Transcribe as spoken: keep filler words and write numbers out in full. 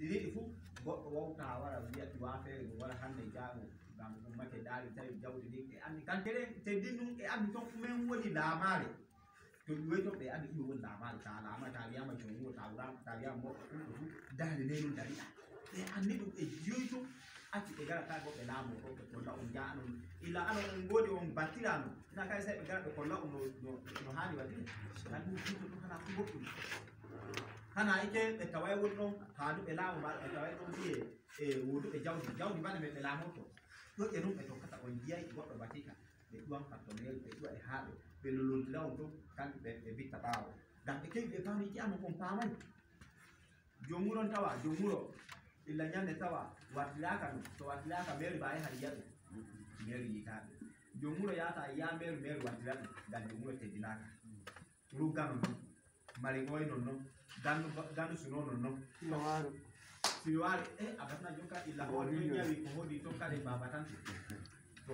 Ɗiɗi fof goɗɗo wowta wara wiya ɗi waafeere ɗum wara hannde jaago ngam ummake daari tawi jawdi ndi e anndi kantere te ndi ɗum e anndi toon ɗumen woni laamaare. To ɗum woni toon ɓe anndi ɗum woni laamaare ta laama ta wiyama joom wuro ta wurama ta wiyama moɗɗo ɗum ɗo fof daari nde ɗum dariɗa ɓe anndi ɗum ɓe jiyoyto acci ɓe gara ta goɓɓe laamoo ɗo ɓe kolla on jaanon illa anon on ngoodi on battirano ina kay say ɓe gara ɓe kolla on no haani waɗi tan ɗum jiyoto ɗum hana fof goɗɗum. Hana ike ɓe taway woni ɗon haaduɓe laamu maɗa ɓe taway ɗon wiye e woduɓe jawdi jawdi mbaɗa men ɓe laamorto. Ɗoƴƴe nun ɓe tokkata on jiyay goɗɗo batika ɓe ɗuwan katto meeri ɓe ɗuwa e haaɓe ɓe lolontira on to kamɓe ɓe ɓe bitta ɓaawo. Ngam ɓe kewi ɓe paami ƴi'ama kon paamay. Joom wuro on tawa joom wuro illa ñande tawa wartiraaka no to wartiraaka meeri ba yaha yiya ɗum. Meeri yitaɓe joom wuro yaata yiya meeri meeri wartira ɗum ngam joom wuro teddinaaka. Ruggano non mari ɓoy non non gandu gandu suno non non. Sino waaro. Sino waaro e a batana jokka illa hoore ɗon ƴawi ko hoodi tokkade baba tan. To